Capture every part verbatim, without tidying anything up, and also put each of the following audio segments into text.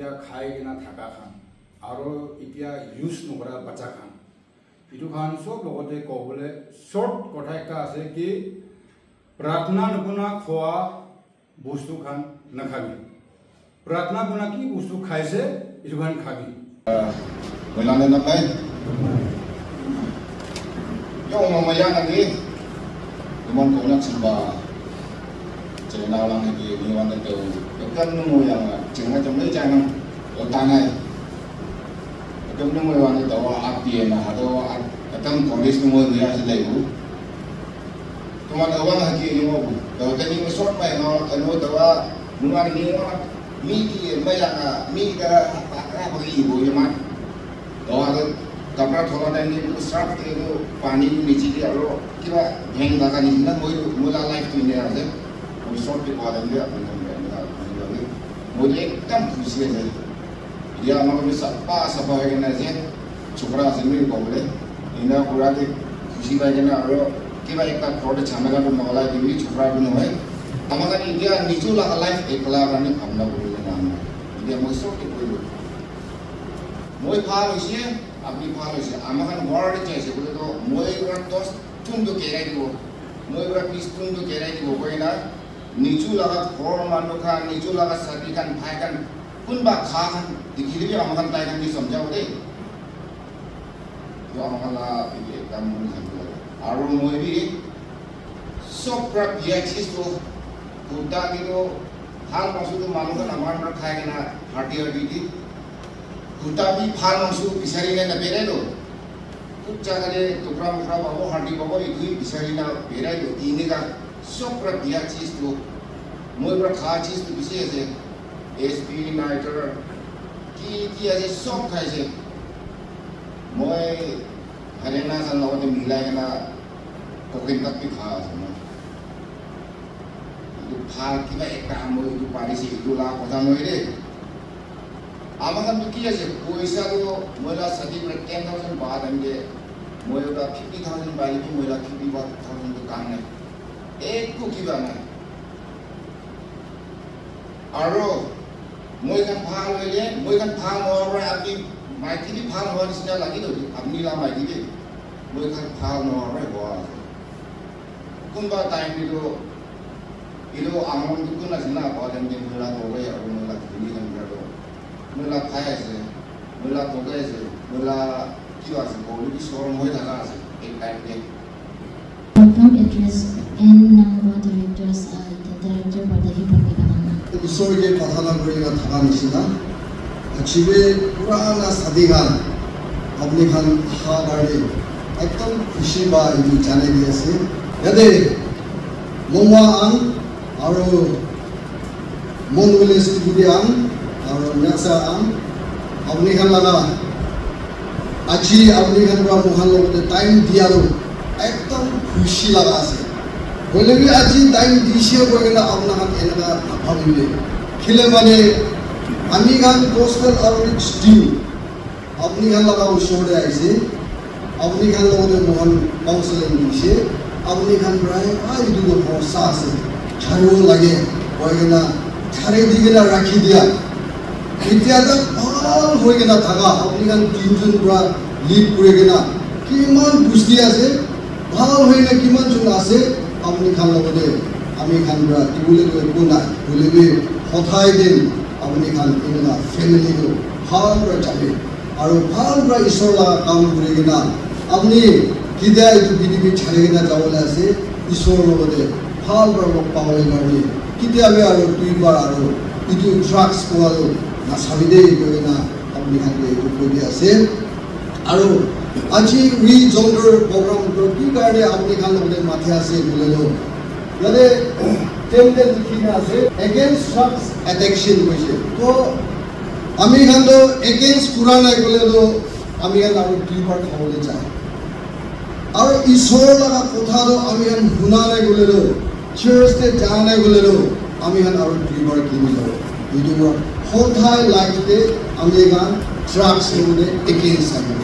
Etia khai kena thaka khan, aro etia use nokora bacha khan, etu khan sob logote kobole short kotha ekta ase ki, pratna nukuna khoa bostu khan nakhabi. Pratna kuna ki bostu khaise, etu khan khabi. Moilane napai. Yo, mama ya nagi. Tumon kona chimba. Chena lang nagi, ni wan de teu. Yo kan nu mo yang, chena chom le chena. Yo tanai. Yo kan nu mo wan de teu, ap ye na, ha do, ap, kan college nu mo ya se le bu. Tuma da wan ha ki ni mo bu. Da ta ni mo sot pai no, ta no da wa, nu ma ni mo, mi ki ma ya ka, mi da ha pa ka ba ki bo ye ma. Da wa da, kapra thola da ni bu srap ke do, pani ni niche ki aro, ki ba bheng da ka ni na mo, mo la life tu ni a je. Mo sot ke ba da ni a, mo de ekdam khushi ase. Etia ama khan bi sapha sapha hoi kena ase, chokra ase naki kobole. Ena pura ke khushi pai kena aro kiba ekta ghor te jhamela tu noholai dibi, chokra bi nohoi. Ama khan etia nijor laga life ekla karne bhabna kuri kena ama. Etia moi sob ke koi do. Moi bhal hoise, apni bhal hoise. Ama khan world te jaise bole to moi pura dos thun to kerai dibo. Moi pura bis thun to kerai dibo koi na. Niju laga ghor manu khan, niju laga sadi khan, bhai khan, kunba kha khan, dikhi lebi ama khan tai khan ke samjhao de. Yo ama khan la bhi ekta mon khan to. Aru moi bhi sob pra biya chis to, kuta bhi to, bhal mangso to manu khan amar pra khai kena, hardi hardi di. Kuta bhi bhal mangso bisari kena berai to. Kut jaga de tukra mukra pabo, hardi pabo, etu hi bisari na berai to. Eneka Sob pra biya cheez tu, moi pra kha cheez tu bishi ase. S P, niter, ki ki ase, sob khai ase. Moi Haryana khan logote milai kena coconut bi kha ase moi. Etu bhal kiba ekta moi etu parise, etu la kotha nohoi de. Ama khan tu ki ase, poisa tu moi la sadi pra ten thousand baad ahi de, moi pra fifty thousand pai le bi moi la fifty thousand tu kam nai. Ekko kiba nai. Aro moi khan bhal hoile, moi khan bhal nohoa pra apni maiki bi bhal nohoa nisina lagi toh, apni la maiki bi. Moi khan bhal nohoa pra hoa ase. Kunba time te toh, etu amon tu kun ase na, bhal time te moi la toh aro moi la bhini khan pra toh. Moi la khai ase, moi la tokai ase, moi la kiba ase, koile bi sorom hoi thaka ase, ek time te. Program address and number directors, uh, the director for the Hip Hop Ekadana. Isor ke prathana kuri na thaka nishina. Achibe purana sadi khan, apni khan aha karne ekdom khushi ba etu janai di ase. Yate Mongwa ang aru Mon village Tikiri ang, aru Nyaksa ang, apni khan laga, aji apni khan pra moikhan logote time dia tu ekdom khushi laga ase. Hoile bi aji time dise koi kena apna khan eneka nabhabibi. Kile mane, ami khan gospel outreach team, apni khan laga usor te aise, apni khan logote moikhan counseling dise, apni khan pra, ah, etu toh bhorsa ase, charibo lage, koi kena, chari di kena rakhi dia. Etia tak bhal hoi kena thaka, apni khan tinjon pra lead kuri kena, kiman bosti ase, bhal hoi na kiman jon ase, apni khan logote, ami khan pra, dibole toh ekko nai, hoile bi, hothai din, apni khan eneka family toh bhal pra jabe. Aru bhal pra Isor laga kam kuri kena, apni ketia etu prithibi chari kena jabo le ase, Isor logote bhal pra log pabo le karne, ketia bi aru dui bar aru etu drugs khua tu nachabi de, etu koi kena apni khan ke etu koi di ase. Aru aji re-joinder program tu ki karne apni khan logote mati ase bole tu, yate tent te likhi kena ase, against drugs addiction koise. To ami khan toh against kura nai koile toh ami khan aru dui bar khabole jai. Aru Isor laga kotha toh ami khan huna nai koile toh, church te ja nai koile toh, ami khan aru dui bar kini jabo. Etu para whole entire life te ami khan drugs logote against thakibo.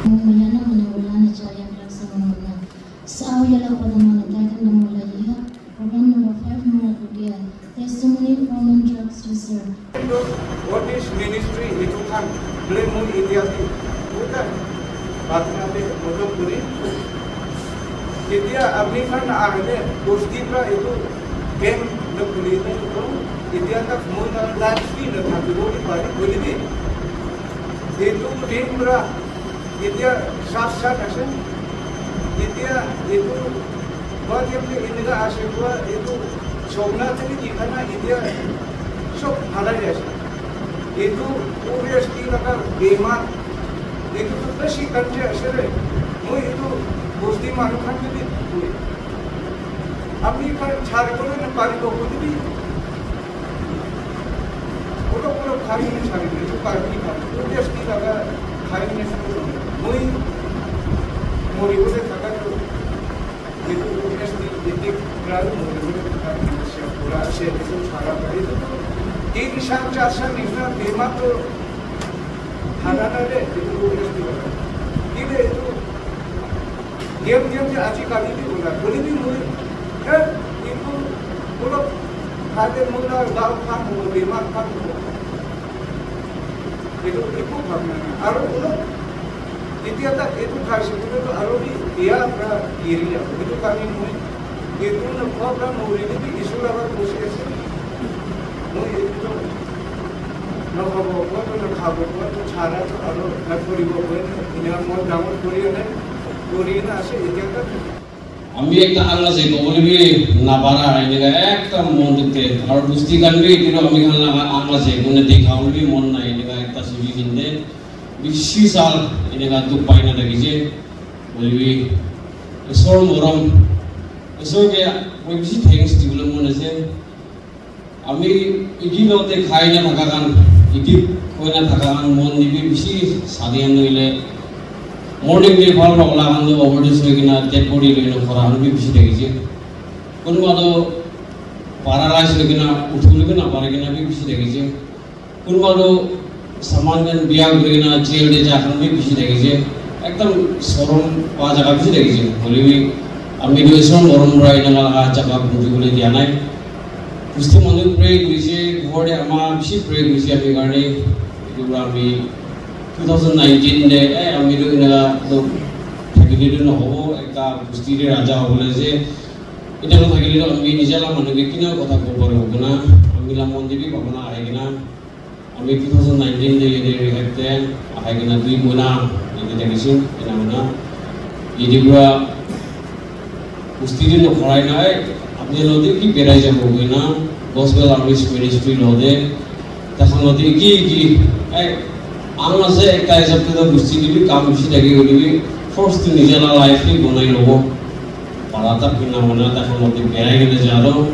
Mongwa na manu wala na chaya drugs na manu. Sao yala pada manu tai kan na mala yiha. Program number five mala kudia. Testimony from one drugs user. What is ministry? Itu khan bole moi etia te uta bhatna te moto kuri. Ketia apni khan ahile bosti pra itu camp na khuli na itu etia tak moi na life bi na thakibo ki pare khuli bi. Itu din pra etia sat sat ase. Etia itu Gua kemte eneka ase, gua etu sopna te bi dikha na, etia sob halai ase. Etu O S T laga bemar, etu tu beshi kanje ase re. Moi etu bosti manu khan ke bi koi. Apni khan char kori na paribo koi bi. Olop olop khai kena chari kena, etu karbi khai. O S T laga khai kena shuru kori. Moi mori bole thaka tu, etu O S T, etu krai mori bole thaka tu, pura ase, etu chara kari tu. Tin shan, char shan nisna bemar tu thaka na de, etu O S T laga. Kile etu Game game je aji kali bi hola, bole bi moi, eh, etu olop khale moi la gao khan hobo, bemar khan hobo. Etu eku bhabna nai. Aru olop etia tak etu khaise koile to aru bi biya pra giri jabo. Etu karne moi etu na khwa pra moi hoile bi Isor agar bosi ase. Moi etu Nakhabo, koito nakhabo, koito chara, aro nakhoribo, koito enia mon dangor kori ane, kori na ase, etia tak. Ami ekta ang ase kobole bi napara, eneka ekta mon dukh de. Aro bosti khan bi, etu ami khan laga ang ase, kone dikha bole bi mon nai, eneka ekta suji kinde. Bishi sal eneka dukh pai na thakise. Hoile bi, Isor morom, Isor ke moi bishi thanks dibole mon ase. Ami etu logote khai na thaka khan, etu khoi na thaka khan mon te bi bishi sadi khan nohoile morning te bhal pa ola khan toh overdose hoi kena dead body loi na khora khan bi bishi thakise. Kunba toh paralyze hoi kena uthi bole bi na pari kena bi bishi thakise. Kunba toh saman khan biya kuri kena jail te ja khan bi bishi thakise. Ekdam sorom pa jaga bishi thakise. Hoile bi ami toh Isor morom para eneka laga jaga bhugi bole dia nai. Bosti manu pray kurise, ghor te ama bishi pray kurise ami karne. Etu para ami two thousand nineteen te, eh, ami toh eneka toh thakile toh nahobo, ekta bosti te raja hobole ase. Etia toh thakile toh ami nija la manu ke kina kotha kobo paribo kina, ami la mon te bi bhabna ahi kina. Ami two thousand nineteen te yate rehab te ahai kena dui moina yate thakise, ena hoina yate pura bosti te nokhorai na, "Apni logote ki berai jabo," koina Gospel Outreach Ministry logote takhan logote ki ki, eh, ang ase ekta hisab te toh bosti te bi kam bishi thaki hoile bi first to nijor la life bi banai lobo. Para tak pina mana tak logote berai kena ja toh.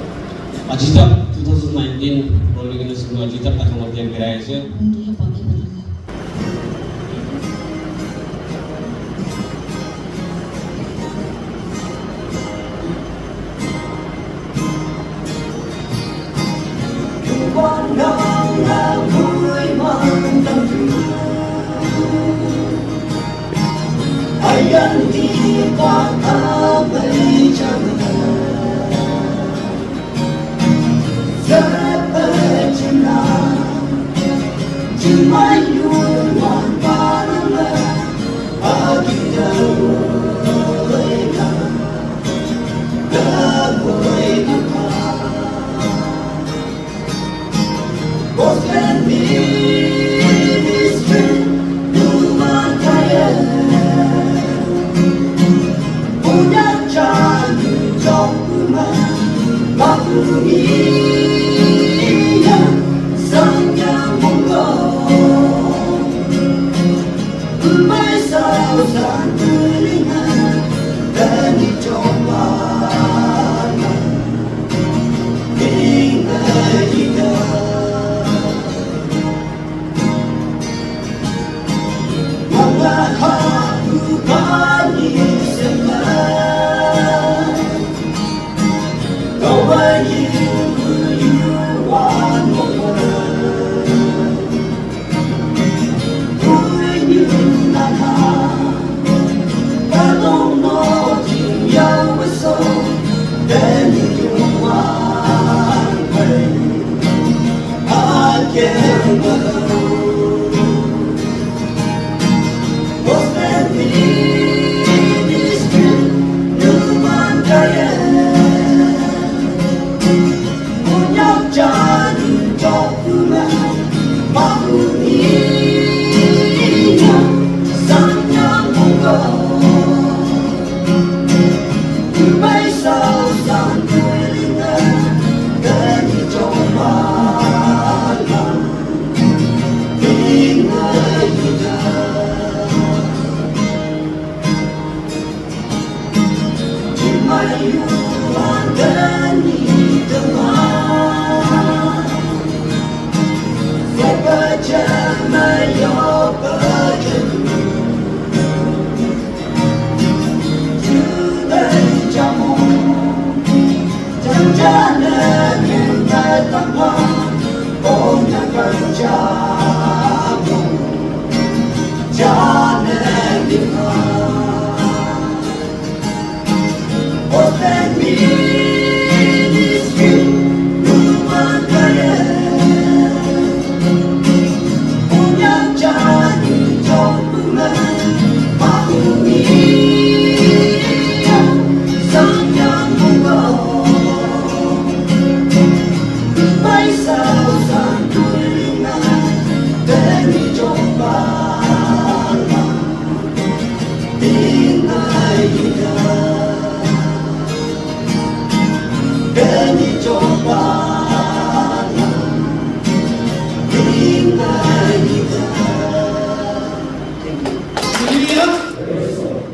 Aji tak two thousand nineteen loi kena suru aji tak tak logote berai ase.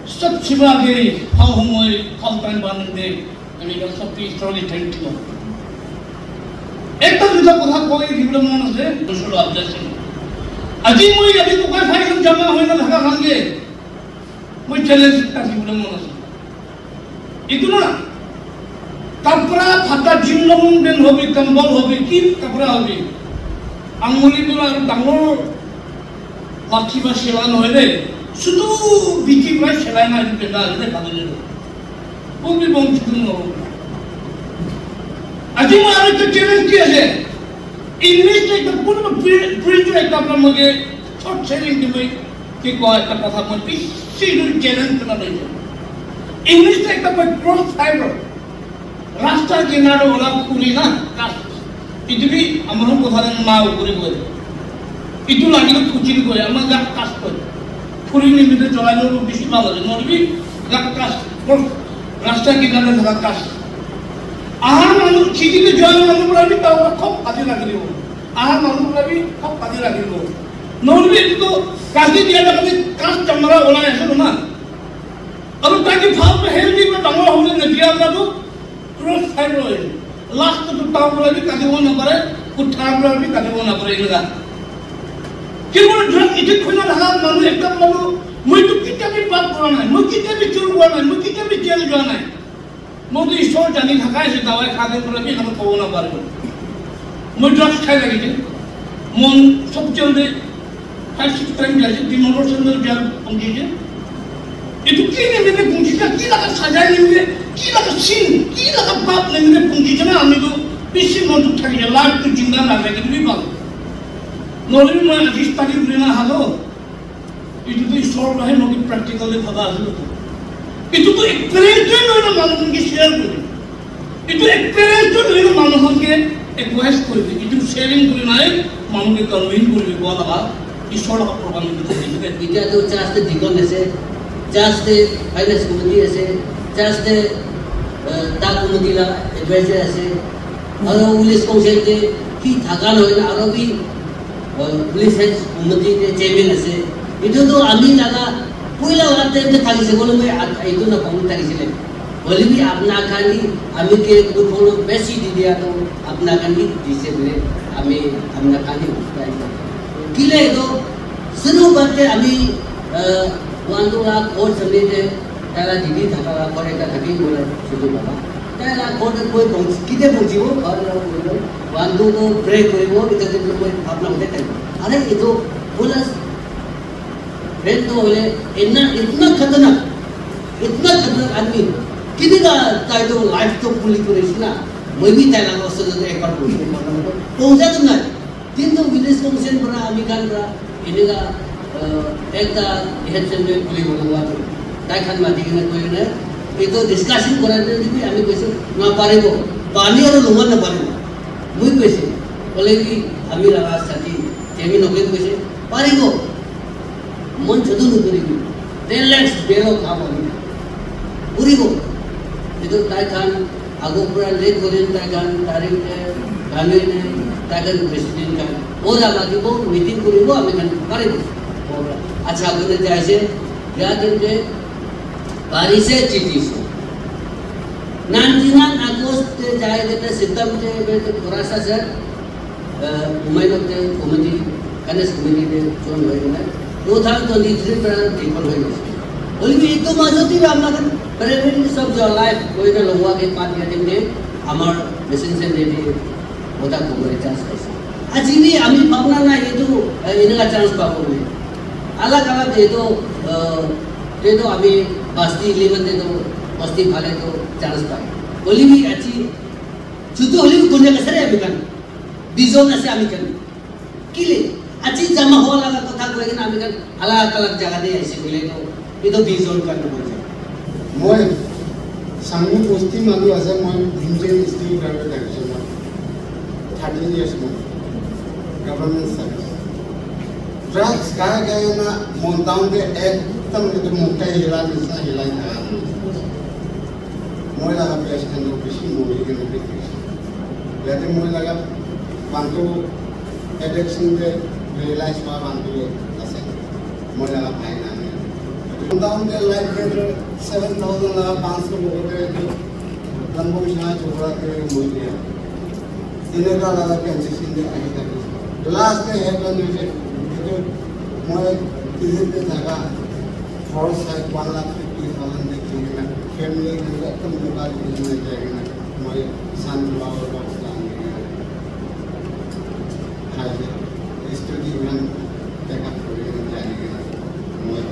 Sab chiba ke phal humoi phal time banin de. Ami khan sob ke Ishwar ke thank you. Ekta duita kotha koi dibole mon ase, Ishwar objection. Aji moi yate tokai phai khan jama hoi na thaka khan ke, moi challenge ekta dibole mon ase. Etu na, kapra phata jin long den hobi, kambal hobi, ki kapra hobi. Anguli tola aru dangor lathi ba sela nohoi de, sudu biti para selai na etu penda ase de, khabole de. Kun bi bong chidun no. Aji moi aru ekta challenge di ase. English te ekta kun print ekta apna moke short sharing di moi ki koi ekta kotha moi bishi dun challenge kurna de. English te ekta moi cross fiber. Rasta kinare wala khuri na, kas. Itu bi amar kotha de ma khuri koi. Itu lagi to khuchi koi, amar ga kas koi. Khuri ni mite cholai lo bishi bhal ase, nor bi ga kas, bor rasta kinare thaka kas. Aha manu, chiti te joa manu pura bi ta khop kati rakhi dibo. Aha manu pura bi khop kati rakhi dibo. Nor bi itu to kati dia na kati kas chamara wala ase na. Aru taki phal to healthy to dangor hobole na dia na to cross fiber hoy. Last to town pura bi katibo na pare, uthar pura bi katibo na pare eneka. Ki moi drug addict hoina thaka manu ekta manu, moi to ketia bi pap kora nai, moi ketia bi chur kora nai, moi ketia bi jail joa nai. Moi to Ishwar jani thaka ase, dawai kha de pura bi eneka kobo na pare. Moi drugs khai thaki de. Mon sob jail de Five, six time jaise, din bhor center jail pahunchise. Etu ki nimite pahunchise, ki laga sajai nimite, ki laga sin, ki laga pap nimite pahunchise na, ami to bishi mon dukh thakise, life to jinda na thakise, etu bi bhal. Nohole bi moi aji study kuri na ahalo. Etu to Ishwar para he moi practical de bhaba ase. Etu to experience de nohole manu khan ke share kuri. Etu experience tu hoile manu khan ke advice kuri de, etu sharing kuri nai, manu ke convince kuri de, koa laga, Ishwar laga program etu kuri de. Etia tu church te deacon ase, church te finance committee ase, church te, uh, ta committee la advisor ase, aru village council te ki thaka nohoi na, aru bi, uh, village head committee te chairman ase. Etu tu ami laga, puila laga time te thakise, koile moi at-, etu na pabu thakisile. Hoile bi apna khan hi ami ke etu phone besi di dia to apna khan hi dise bole ami apna khan hi utai. Kile to sunu batte ami, ah, wantu la court samne te tara didi thaka la court ekta thaki bole sudu baba. Tara court koi pahunch-, kite pahunchibo, ghar la koi wantu to pray koribo, kita te koi apna hote thaki. Are etu bola Friend to hoile, itna, itna khatarnak, itna khatarnak aadmi, kineka tai to life to puli kore ase na, moi bi tai laga osor te ekbar pahunchi, pahuncha to nai. Kintu village council para, ami khan para, eneka, ah, ekta head center khuli bole lua to, tai khan mati kena koi kena, etu discussion korai kena bi ami koise, na paribo, pani aru luman na paribo, moi koise, hoile bi ami laga sathi, Jemi Noklen koise, paribo. Mon chotu nukuribi. Ten lakhs belo kha pani. Puribo. Etu tai khan ago pura late kore, tai khan tarik te, kami ne, tai khan president khan. Ora lagibo, meeting kuri, Ko ami khan pari. Acha, koi na jai se, ya din ke bari se chiti se. Ninety nine August te jai ke na sitam te be to pura sa sir. Umai lok te committee, Ganesh committee te join hoi kena two thousand twenty three pra triple hoi gase. Hoile bi etu majot te amar primary sob jo life koi na logwa ke baad ya din te amar messenger de di hota ko chance paise. Aji bi ami bhabna na etu eneka chance pabo bole. Alag alag etu etu ami basti eleven te to basti phale to chance pai. Hoile bi aji chutu hoile bi konya kasare ami khan. Vision ase ami khan. Kile, aji jama hoa laga kotha koi kena ami khan alag alag jaga te aise koile to, etu vision karna pore. Moi Sangnu bosti manu ase, moi Indian Steel Railway Division of thirteen years moi government service. Drugs kai kai na mon town te ekdam etu mukta hila nisna hilai thaka. Moi laga best friend to bishi mori kena bi thakise. Yate moi laga bantu addiction te realize hua bantu ase. Moi laga bhai nani. Down te light bill seven thousand laga panch sho logo te etu lambong shah chokra ke moi diya. Eneka laga condition te ahi thakise. Last te happen hoise etu moi Delhi te thaka khorch sai one lakh fifty thousand te kini na family ke ekdom joga kuri na jai kena moi sunflower box la ani kena khai ke study iman take up kuri kena jai kena moi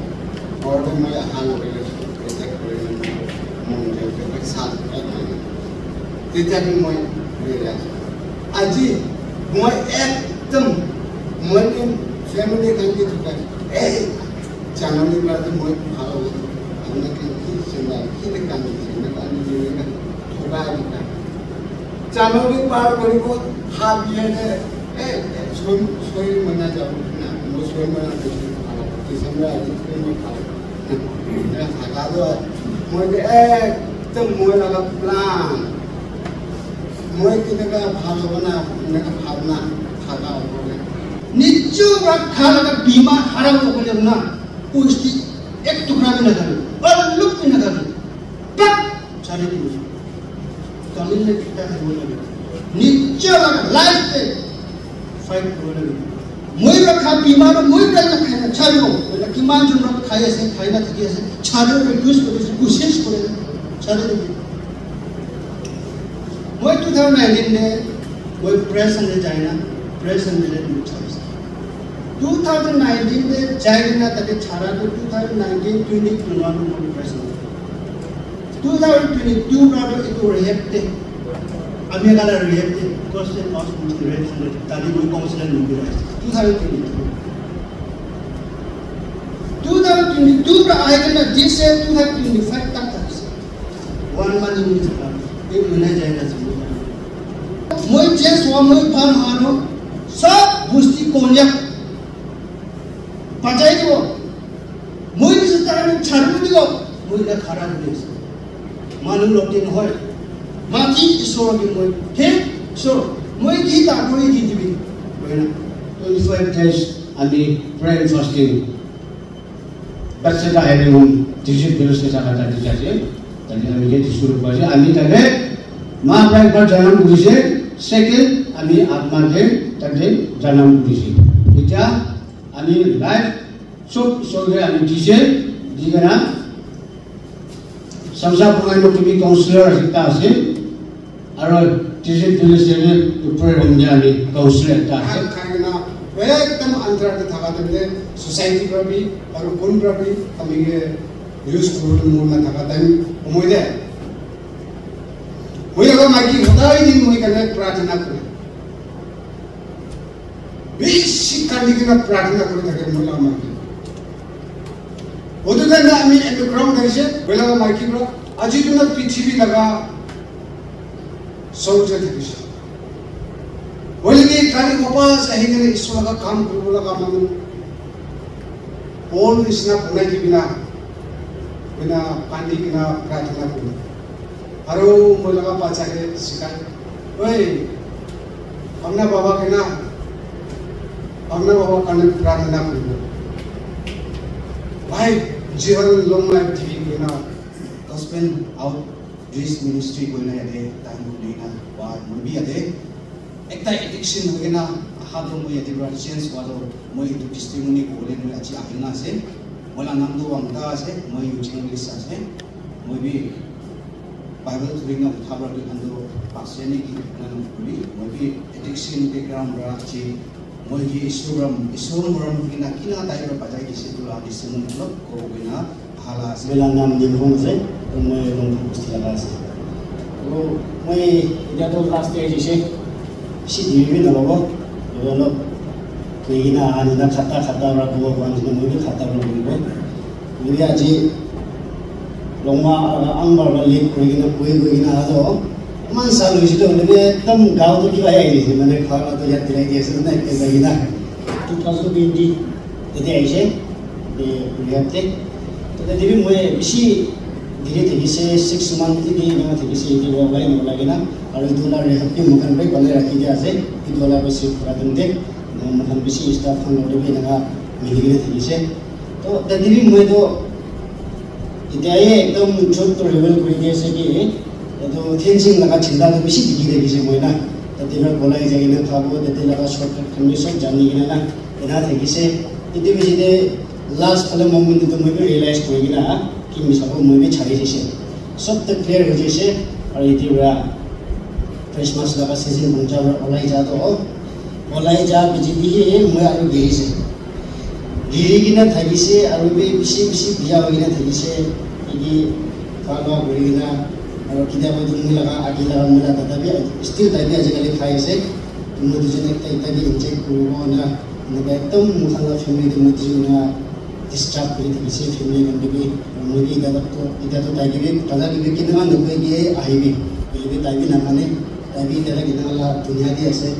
ghor te moi aha lage reject kuri kena mon jai ke ek saal ek mahina. Tetya bhi moi realize aji moi ekdom moi family khan ke thukai ei January pra to moi bhal hobo. Apni khan ki chinta, ki kam chinta, ami jene ka thukai dikha. January par koribo, half year te, eh, soi, soi mahina jabo na, moi soi mahina bisi bhal hobo. December aji soi mahina bhal hobo. Thaka to, moi ke ekdom moi laga plan. Moi kineka bhal hobo na, kineka bhal na, thaka hobo na. Nicho rakha laga bima haram hobo na. Usti ek tukra bhi na thake, olop bhi na thake, tak chale dibo. Tamil mein kitta hai bole lage. Nicho laga life te fight koribo lage. Moi rakha bimar, moi rakha na chalo. Bola kiman jon rakha khai ase, khai na thaki ase, chalo reduce kori ase, koshish kore, chalo de. Moi two thousand nineteen te moi press and jai na, press and le moi chalo. Two thousand nineteen te jai na tate chara to two thousand nineteen twenty twenty one moi press and two thousand twenty-two pra to etu rehab te, ami kala rehab te, Christian House Community Rehab Center, tadi moi counselor ni kira. Two thousand twenty-two. Two thousand twenty-two pra ahi kena this year two thousand twenty-five tak thakise. One month in this month, ek mahina jai na ase. Moi je swa moi pan haro, sab busti konyak. Bachai dibo. Moi bishi time chharibo dibo. Moi na khara kuri ase. Manu log te nohoi. Mati Isor ke moi. He Isor, moi ki ta kori di dibi. Moi na. Twenty-five days ami prayer and fasting. Bethsaida Healing Home, district village te thaka tate ase. Tate ami ke district pa ase. Ami tate ma pra ekbar janam kurise. Second, ami atma ke tate janam kurise. Itya Ami life sob Isor ke ami dise, di kena samsa pungai no tumi counselor ekta ase, aro tise tise se upre rom de ami counselor ekta ase. Khan khai kena ekdam andhar te thaka time te society pra bhi aru kun pra bhi ami ke use kuru mon na thaka time humoi de. Moi agar maiki hodai din moi kane prarthana kore. Bishi kandi kena prarthana kuri thake moi laga maiki. Otu time te ami underground thakiche, moi laga maiki pra. Aji tu na P T V laga soldier thakiche. Hoile bi kali wapas ahi kena Isor laga kam kuribo laga manu. Paul nisina bonai di bina, bina pani kena prarthana kuri. Aru moi laga bacha ke sikai, "Oi, apna baba ke na, Bhagna Baba karne pratna kuribo. Bhai, Jihal Longmai T V koina Gospel Outreach Ministry koina yate time koina ba moi bi yate ekta addiction hoikena aha to moi yate pra change hua to moi etu testimony kobole moi aji ahina ase. Moi la naam to Wangta ase, moi Eugene List ase. Moi bi Bible thurina utha pra tu khan to pastor ni ki na na kuri. Moi bi addiction background pra aji. Moi ke Isor ram, Isor morom kina kina tai pra bajai dise tu la dise mon lok ko kina hala ase. Moi la naam Nimhong ase, to moi Longphang bosti laga ase. To moi etia to last stage ase, bishi diri bi nalobo, olop koi kina ani na khata khata pra kobo kwan jina moi bi khata pra kobo. Moi aji Longma, ah, ang bar bar late kuri kina, kuri kuri kina ajo. Iman sal hoise le hoile bi ekdom gao to kiba ahi ase, mane khwa la to yat dilai di ase na, ekta jai kina. Two thousand twenty, tete ahise, eh, rehab te. To tete bi moi bishi diri thakise, six month tete enaka thakise, yate walk line walai kina. Aru etu la rehab bi moikhan bi banai rakhi dia ase, etu la bi shift kura time te, moikhan bishi staff khan logot bi enaka mili kina thakise. To tete bi moi to Etia ye ekdom truth to reveal kuri di ase ki, etu fencing laga chinta tu bishi dikhi thakise moi na. Tate para polai jai kena khabo, tate laga shortcut khan bi sob jani kena na, ena thakise. Etu bishi te last phale moment te tu moi bi realize kuri kena, ki misa ko moi bi chari dise. Sob to clear hoi jaise, aru etu para Christmas laga season pon ja para olai ja to, olai ja bichi di he moi aru giri se. Giri kena thakise, aru bi bishi, bishi biya hoi kena thakise. Ki ki kha loa kuri kena, aru kitia ba tu moi laga agi laga moi laga dada bi, still tai bi ajikali khai ase. Moi dujon ekta, ekta bi inject kuribo na, eneka ekdom moi khan la family tu moi dujon na disturb kuri thakise, family khan ke bi. Moi bi etia tak to, etia to tai ke bi, dada ke bi kinema nokoi ke ahibi. Hoile bi tai bi namane, tai bi etia tak kinema la dunia te ase.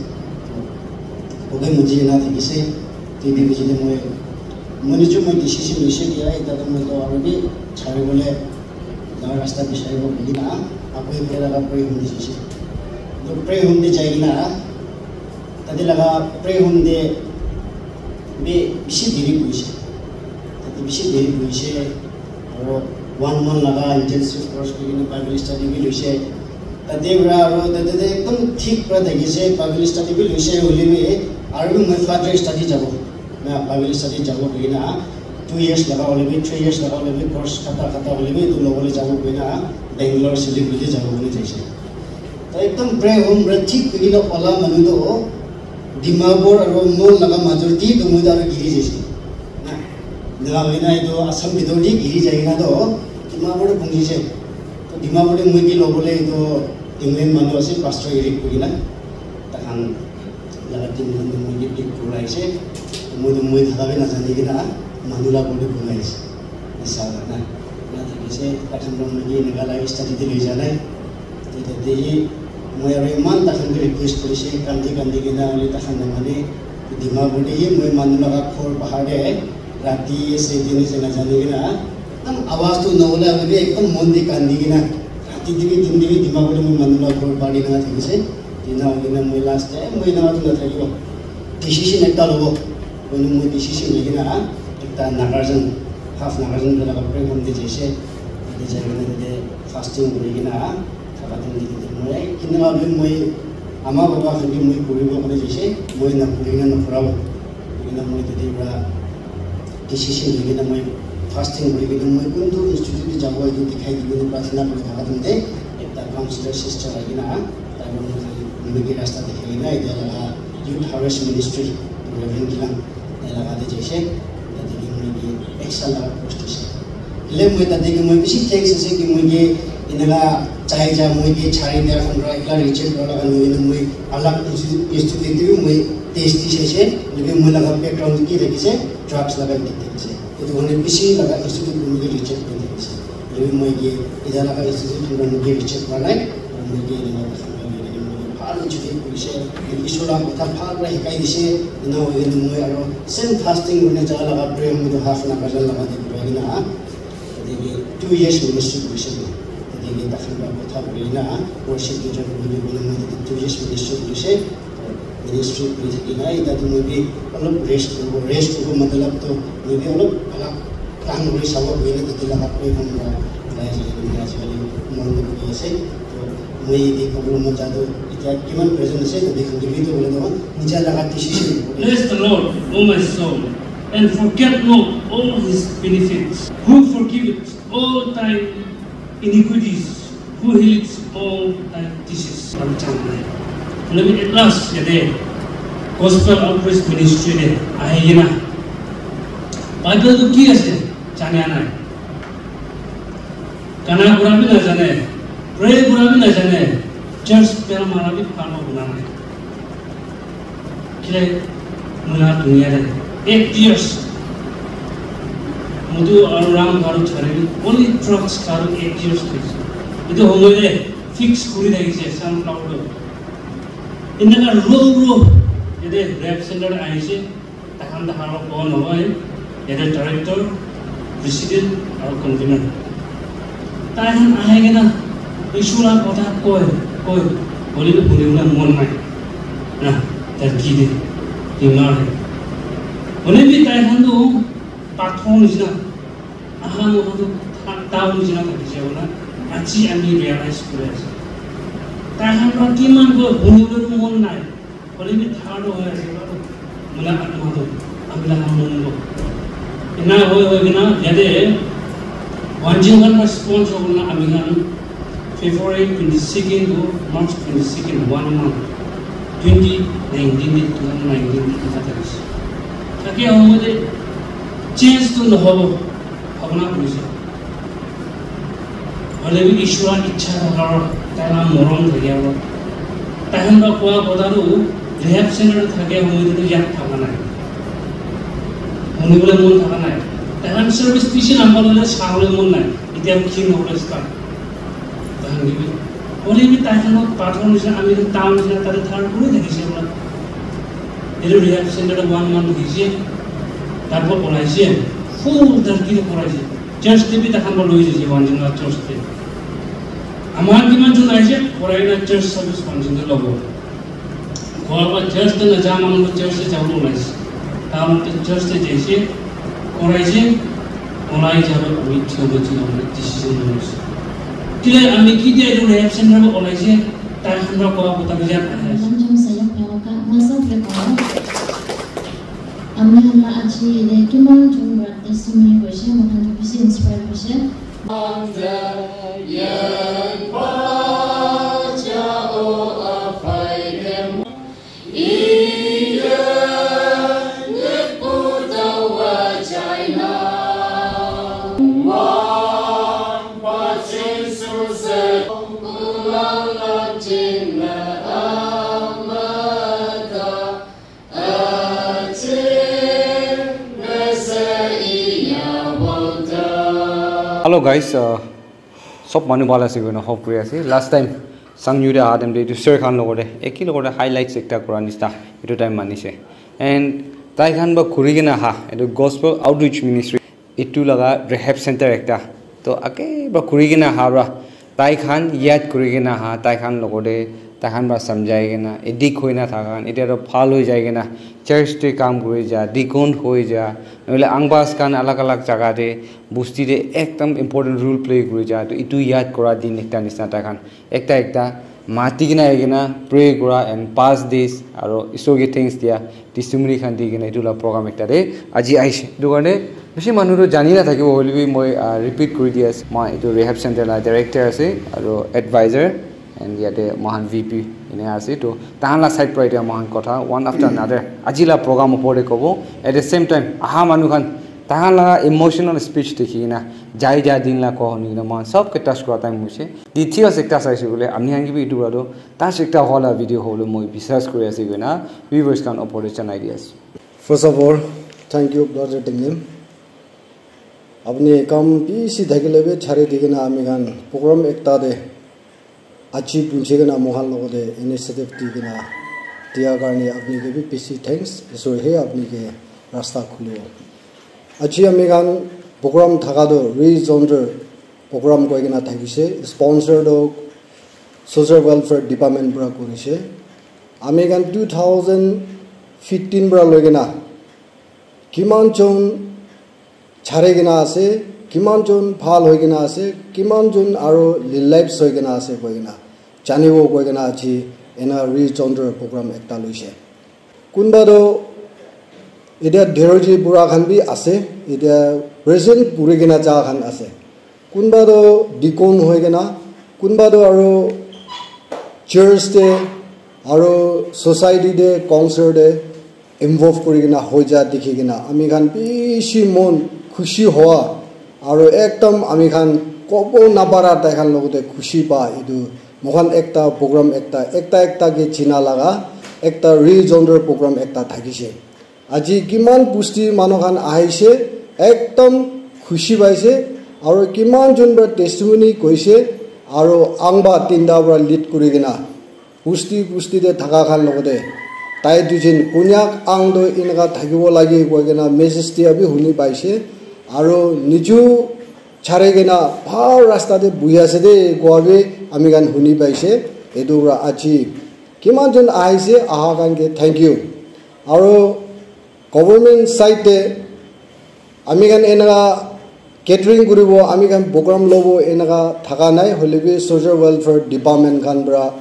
Kobe muji na thakise. Tui bi bishi de moi, moi niju moi decision loise ki ai, tate moi to aru bi chari bole laga rasta bichari bo koi kena, akoi pray laga prayer home te jaise. To prayer home te jai kena, tate laga prayer home te bi bishi deri bohise. Tate bishi deri bohise. Aru one month laga intensive course kuri kena Bible study bi loise. Tate para aru tate te ekdom thik para thakise, Bible study bi loise, hoile bi aru bi moi further study jabo. Na Bible study jabo koi kena two years laga hoile bi, three years laga hoile bi, course khata khata hoile bi, etu lobole jabo koi kena Bangalore, Siliguri te jabo koi kena jaise. To ekdom prayer home para thik kuri kena ola manu to Dimapur aru Mon laga majot te to moi to aru giri jaise. Na, eneka hoi kena etu Assam bitor te giri jai kena to Dimapur te pahunchise. To Dimapur te moi ke lobole etu England manu ase, Pastor Eric koi kena. Takhan laga team khan to moi ke pick kuri aise. Moi to moi thaka bi najani kena manu la ghor te ghumai ase. Nisa hoina. Na thakise, takhan para moi ke eneka life study te loi ja nai. Te tate hi moi aru iman takhan ke request kurise, kandi kandi kena hoile takhan namane. Dimapur te hi moi manu laga ghor bahar te rati ase, din ase najani kena, ekdam awaz tu nohole hoile bi ekdam mon te kandi kena, rati te bi, din te bi Dimapur te moi manu laga ghor bahar te kena thakise. Tina hoi kena moi last te moi eneka tu nathakibo. Decision ekta lobo. Moi, moi decision loi kena ekta Nagarjan, half Nagarjan te laga prayer home te jaise. Tate jai kena tate fasting kuri kena thaka time te moi kinema bi moi ama baba khan ke moi puribo kuri jaise. Moi na puri kena na purabo. Kena moi tate para decision loi kena moi fasting kuri kena moi kuntu institute te jabo etu dikhai di kena prarthana kuri thaka time te ekta counselor sister ahi kena tai para moi khan moi ke rasta dikhai kena etia laga Youth Harvest Ministry Reverend Kilang tai laga te jaise. Tate ke moi ke ek saal laga course dise. Hoile moi tate ke moi bishi thanks ase ki moi ke eneka chai ja moi ke chari dia khan para ekla reject kura laga nohoi na moi alag institute te bi moi test di saise. Hoile bi moi laga background ki thakise, drugs laga addict thakise. Etu karne bishi laga institute khan ke reject kuri thakise. Hoile bi moi ke etia laga institute khan ke reject kura nai. Aru moi ke eneka bhal institute kurise. Isor laga kotha bhal para hikai dise. Ena hoi kena moi aru same fasting kurina ja laga prayer moi to half Nagarjan laga te kurai kena. Tate ke two years ministry kurise. Tate ke takhan para kotha kuri kena worship leader kuri kena moi tate two years ministry kurise. Ministry kuri thaki na, eta tu moi bi olop rest lobo, rest lobo matlab tu moi bi olop alak plan kuri sabo, moi bi etu laga platform para ulai jai kena ajikali mon kuri ase. To moi yate kobole mon ja tu, eta kiman present ase, tate khan ke bi to bole to nija laga decision. Bless the Lord, O my soul, and forget not all his benefits, who forgiveth all thy iniquities, who healeth all thy diseases. Aru chang nai. Hoile bi at last yate Gospel Outreach Ministry te ahi kena Bible tu ki ase jana nai. Gana kura bi na jane, pray kura bi na jane, church bell mara bi pano kura nai. Kile muna dunia de eight years. Mudu aru ram garu chari only drugs garu eight years hoise. Etu homoy de fix kuri thakise SoundCloud lo. Enaka ro ro yate rehab center ahise. Takhan takhan lo kon hoy. Yate director, president aru convener. Tai khan ahi kena Ishu la kotha koi, koi, hoile bi huni bole mon nai. Na, tai ki de, bimar hai. Hoile bi tai khan tu pathor nishina, aha no khan tu tha-, town nishina thakise hola, aji ami realize kuri ase. Tai khan pra kiman koi huni bole tu mon nai. Hoile bi thar toh hoi ase, manu atma toh, ami laga mon toh. Ena hoi hoi kena yate Wanjing khan para sponsor kurina ami khan February twenty second to March twenty second, one month, twenty nineteen de, two thousand nineteen de kata thakise. Thake homoy de change tu nohobo, bhabna kurise. Hoile bi Ishwar ichha thaka aru tai la morom thaki aru tai khan pra koa kotha tu rehab center te thake homoy te tu yat thaka nai. Huni bole mon thaka nai. Tai khan service bishi lamba loile sa bole mon nai. Itya khin hobole start. Tai khan ke bi. Hoile bi tai khan pathor nishina ami tu town nishina tate thar kuri thakise hola. Etu rehab center te one month hoise. Tarpor olaise. Full tarki te kuraise. Church te bi takhan para loi jaise, Wanjing la church te. Amar kiman jon aise, korai na church service Wanjing te lobo. Koa ba church te na ja manu church te jabo olaise. Tahan te church te jaise, koraise, olai jabo ami theology lobole decision loise. Kile ami ki dia etu rehab center te olaise, tai khan para koa kotha bi jan ahe ase. Lam jam sayok yawa ka, masa pe koa. Ami khan la aji yate kiman jon para testimony koise, moi khan toh bishi inspire koise. Hello guys, uh, sob manu bhal ase koina hope kuri ase. Last time Sangyu de aha time de etu sir khan logot de, eki logot de highlights ekta kura nishina etu time manise. And tai khan ba khuri kena aha, etu Gospel Outreach Ministry, etu laga rehab center ekta. To ake ba khuri kena aha pra tai khan yat kuri kena aha, tai khan logot de, tai khan para samjhai kena, addict hoi na thaka khan, etia toh bhal hoi jai kena, church te kam kuri ja, deacon hoi ja, nohole angbas khan alag alag jaga te, bosti te ekdam important role play kuri ja. To etu yat kura din ekta nishina tai khan ekta ekta mati kena ahi kena pray kura and past days aro Isor ke thanks dia testimony khan di kena etu la program ekta te aji ahishe. Etu karne bishi manu toh jani na thakibo hoile bi moi, ah, repeat kuri di ase. Moi etu rehab center la director ase aro advisor and yate moikhan V P ena ase. To tahan la side pra etia moikhan kotha one after another aji la program opor te kobo. At the same time aha manu khan tahan la emotional speech dekhi kena jai ja din la koa huni kena moikhan sob ke touch kura time hoise. Details ekta saise koile ami khan ke bi etu pra toh touch ekta hoa la video hobole moi biswas kuri ase koina viewers khan opor te janai di ase. First of all, thank you, Brother Tinglim. Apni kam bishi thakile bi chari di kena ami khan program ekta te aji punchi kena moikhan logot te initiative di kena dia karne apni ke bi bishi thanks. Isor he apni ke rasta khulibo. Aji ami khan program thaka toh Reach Yonder program koi kena thakise, sponsor toh Social Welfare Department pra kurise. Ami khan two thousand fifteen para loi kena kiman jon chari kena ase, kiman jon bhal hoi kena ase, kiman jon aro relax hoi kena ase koi kena janibo koi kena aji ena re-joinder program ekta loise. Kunba toh etia Dheroji bura khan bi ase, etia present puri kena ja khan ase. Kunba toh deacon hoi kena, kunba toh aro church te, aro society te, council te involve kuri kena hoi ja dikhi kena ami khan bishi mon khushi hoa, aro ekdam ami khan kobo napara tai khan logote khushi pa etu moikhan ekta program ekta, ekta ekta ke china laga ekta re-joinder program ekta thakishe. Aji kiman bosti manu khan ahishe, ekdam khushi paise, aro kiman jon para testimony koise, aro angba tinta para lead kuri kena bosti bosti te thaka khan logote tai duijin konyak ang toh eneka thakibo lage koi kena message dia bi huni paise, aro niju chari kena bhal rasta te buhi ase de koa bi ami khan huni paise. Etu para aji kiman jon ahishe, aha khan ke thank you. Aro government side te ami khan eneka catering kuribo, ami khan program lobo eneka thaka nai, hoile bi social welfare department khan para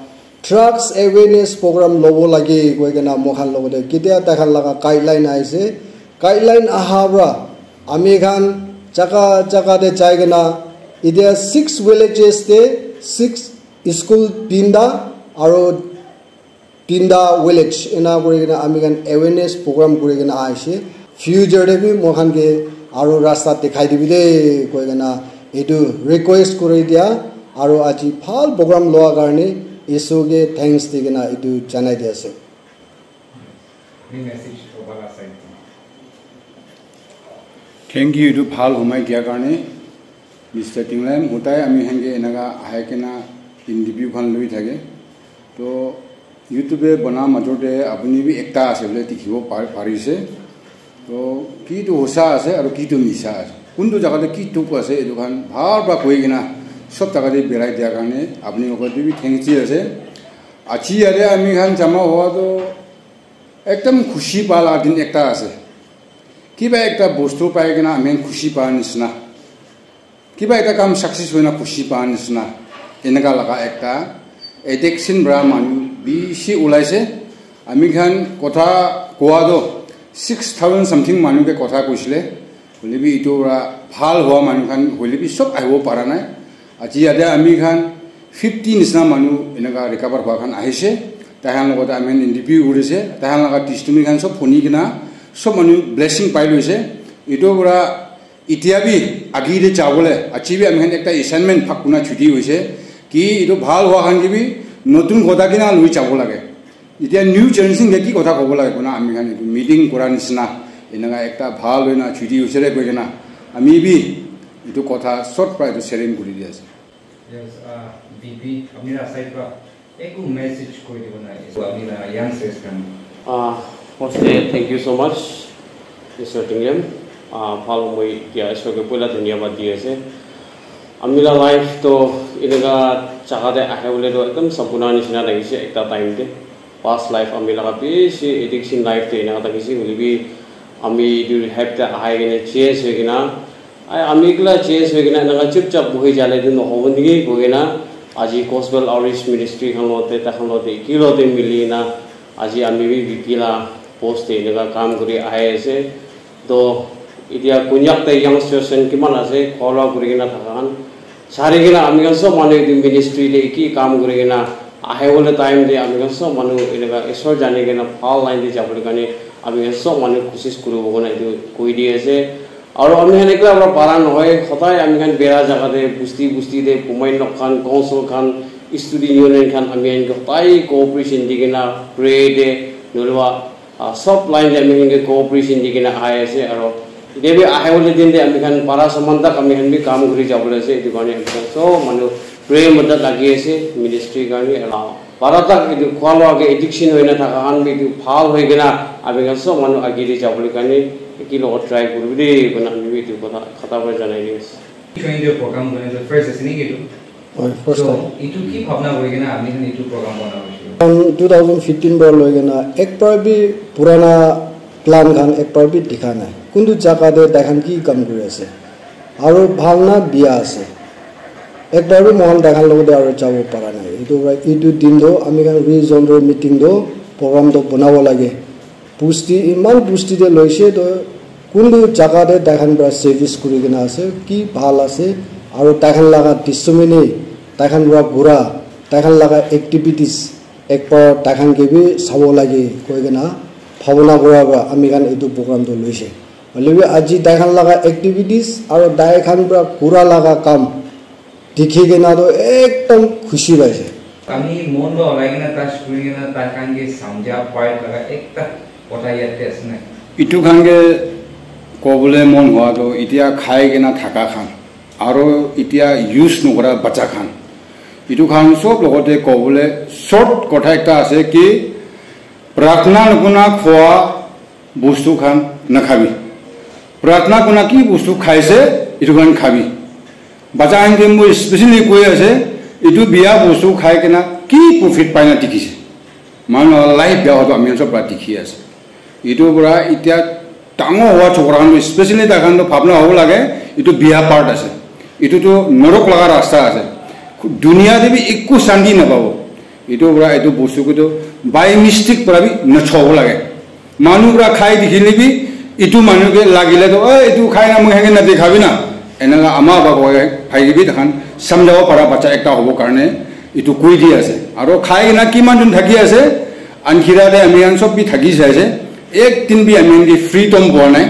drugs awareness program lobo lage koi kena moikhan logote ketia tai khan laga guideline aise, guideline aha para ami khan jaga jaga te jai kena etia six villages te six school tinta aro tinta village ena kuri kena ami khan awareness program kuri kena aise. Future te bi moikhan ke aro rasta dikhai dibi de koi kena etu request kuri dia, aro aji bhal program loa karne Isu ke thanks di kena etu janai di ase. Any message to Bala side? Thank you, etu bhal humai dia karne. Mister Tinglam, hodai ami khan ke eneka ahai kena interview khan lui thake. To YouTube te bana major te apuni bi ekta ase bole dikhibo par-, parise. To ki tu hosa ase aru ki tu misa ase. Kuntu jaga te ki tuk ase etu khan bhal para koi kena sob jaga te berai dia karne apuni logot te bi thanks di ase. Aji yate ami khan jama hoa to ekdam khushi pa la din ekta ase. Kiba ekta bostu pai kena ami khan khushi pa nisna. Kiba ekta kam success hoina khushi pa nisna. Eneka laga ekta addiction para manu bishi ulaise. Ami khan kotha koa toh six thousand something manu ke kotha koisile. Hoile bi etu para bhal hoa manu khan hoile bi sob ahibo para nai. Aji yate ami khan fifty nisna manu eneka recover hoa khan ahise. Tai khan logote ami khan interview kurise. Tai khan laga testimony khan sob huni kena sob manu blessing pai loise. Etu para Itya bi agi te jabole, aji bi ami khan ekta assignment phak kuna chuti hoise, ki etu bhal hua khan ke bi notun kotha kina lui jabo lage. Itya new generation ke ki kotha kobo lage kona ami khan etu meeting kora nisna, eneka ekta bhal hoina chuti hoise re koi kena, ami bi etu kotha short pra etu sharing kuri di ase. Yes, uh, V P, apni la side pra eku message koi dibo na, apni la youngsters khan. Ah, firstly, thank you so much, Mister Tinglem. Ah, bhal moi dia Ishwar ke poila dhanyabad di ase. Ami la life to eneka jaga te ahe bole to ekdam sapuna nishina lagise ekta time te. Past life ami laga bishi addiction life te eneka thakise, hoile bi ami etu rehab te ahai kena change hoi kena, ai, ami ekla change hoi kena eneka chupchap bohi jale tu nohobo niki koi kena, aji Gospel Outreach Ministry khan logote, tai khan logote, eki logote mili kena, aji ami bi V P la post te eneka kam kuri ahi ase. To, itya Konyak te youngsters khan kiman ase, khua lua kuri kena thaka khan, sari kena ami khan sob manu etu ministry te ki kam kuri kena ahe bole time te ami khan sob manu eneka Isor jani kena bhal line te jabole karne ami khan sob manu koshish kuribo koi kena etu koi di ase. Aru ami khan ekla para para nohoi, hodai ami khan bera jaga te, busti busti te, Bumeinok khan, council khan, student union khan, ami khan hodai cooperation di kena pray te, nohole ba, ah, sob line te ami khan ke cooperation di kena ahi ase, aro itya bi ahi bole din te ami khan para saman tak ami khan bi kam kuri jabole ase, etu karne ami khan sob manu pray mota lagi ase, ministry karne, aro para tak etu khua lua ke addiction hoina thaka khan bi etu bhal hoi kena ami khan sob manu age te jabole karne eki logot try kuribo de, koina ami bi etu kotha khata para janai di ase. Training program khan first ase niki etu? First time. Itu ki bhabna kuri kena apni khan itu program bana hoise? Two thousand fifteen para loi kena ek bar bi purana plan khan ek bar bi dikha nai. Kuntu jaga te tai khan ki kam kuri ase? Aro bhal na biya ase? Ek bar bi mohan tai khan logote aro jabo para nai. Itu, itu din toh ami khan regional meeting toh program toh banabo lage. Bosti, iman bosti te loise toh kuntu jaga te tai khan para service kuri kena ase, ki bhal ase, aro tai khan laga testimony, tai khan para kura, tai khan laga activities, ek bar tai khan ke bi sabo lage koi kena bhabona kura para ami khan etu program toh loise. Hoile bi aji tai khan laga activities aro tai khan para kura laga kam dikhi kena toh ekdom khushi paise. Ami mon toh olai kena touch kuri kena tai khan ke samjha part laga ekta kotha yat te ase na? Itu khan ke kobole mon hua toh itia khai kena thaka khan, aro itia use nokora bacha khan, itu khan sob logote kobole short kotha ekta ase ki, pratna nukuna khua bostu khan nakhabi. Pratna kuna ki bostu khaise, itu khan khabi. Bacha khan ke moi specially koi ase, itu biya bostu khai kena ki profit pai na dikhise. Manu laga life biya hoto ami khan sob para dikhi ase. Itu para itia dangor howa chokra khan, specially tai khan toh bhabna hobo lage, itu biya part ase. Itu toh norok laga rasta ase. Dunia te bi ekku shanti napabo. Itu para itu bostu ko toh by mistake para bi nachobo lage. Manu para khai dikhile bi, itu manu ke lagile toh, "Eh, itu khai na moi henge na dikhabi na." Enaka ama baba koi, bhai ke bi takhan samjhabo para bacha ekta hobo karne itu koi di ase. Aro khai na kiman jon thaki ase, ankhira te ami khan sob bi thaki sai ase. Ek din bi ami khan ke freedom poa nai.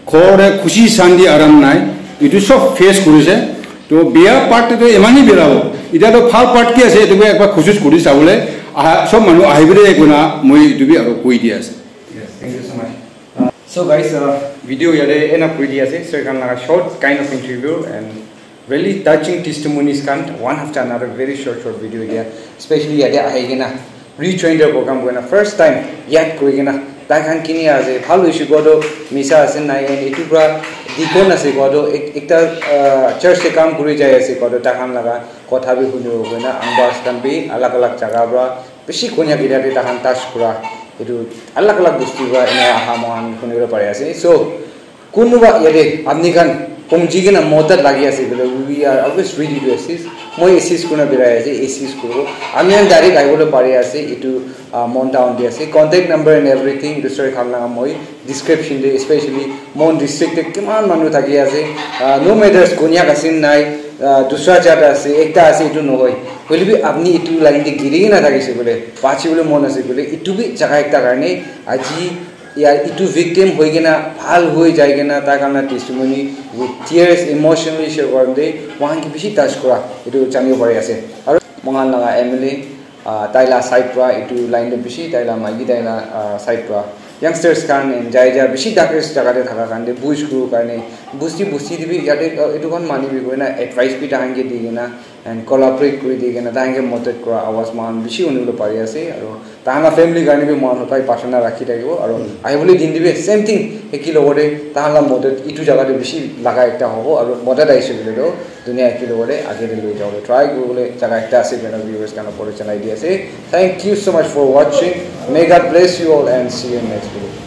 Ghor te khushi shanti aram nai. Itu sob face kurise. To biya part te to eman hi biya hobo. Ita to bhal part ki ase, itu bi ekbar khushi kuri sabole. Aha, sob manu ahibole koina moi itu bi aro koi di ase. Yes, thank you so much. Uh, so guys, uh, video yate ena kuri di ase. So, ekan laga short kind of interview and really touching testimonies khan, one after another, very short, short video dia. Especially yate ahi kena rejoin the program koi na first time yat kuri kena tai khan kini ase, bhal hoise koa toh misa ase nai, and itu para deacon ase koa toh ek-, ekta, uh, church te kam kuri jai ase koa toh tai khan laga kotha bi hunibo koi na, ambas khan bi alag alag jaga para bishi konya kida te tai khan touch kura, itu alag alag bosti para ena aha mohan hunibo pari ase. So, kunuba yate apni khan komji kena modot lagi ase koile, we are always ready to assist. Moi assist kurina birai ase, assist kuribo. Ami khan direct ahibole pari ase, itu, ah, Mon town te ase. Contact number and everything, itu sir khan laga moi description te, especially Mon district te kiman manu thaki ase, ah, no matters Konyak ase nai, ah, dusra jat ase, ekta ase, itu nohoi. Hoile bi apni itu line te giri kena thakise koile, bachi bole mon ase koile, itu bi jaga ekta karne aji ya itu victim hoi kena bhal hoi jai kena tai khan la testimony with tears emotionally share koran te mohan ke bishi touch kura itu janibo pari ase. Aru mohan laga M L A, ah, tai la side pra itu line te bishi tai la maiki tai la, ah, side pra youngsters khan and jai ja bishi darkest jaga te thaka khan te bush kuru karne busti busti te bi yate, ah, itu khan mani bi koina advice bi tai khan ke di kena and collaborate kuri di kena tai khan ke madad kura awaz mohan bishi hunibole pari ase. Aru tai khan la family karne bi mohan hotai prarthana rakhi thakibo. Aru ahibole din te bi same thing, eki logote tai khan la madad itu jaga te bishi laga ekta hobo. Aru madad ahise koile toh dunia eki logote age te loi jabole try kuribole jaga ekta ase koina viewers khan opor te janai di ase. Thank you so much for watching. May God bless you all and see you in next video.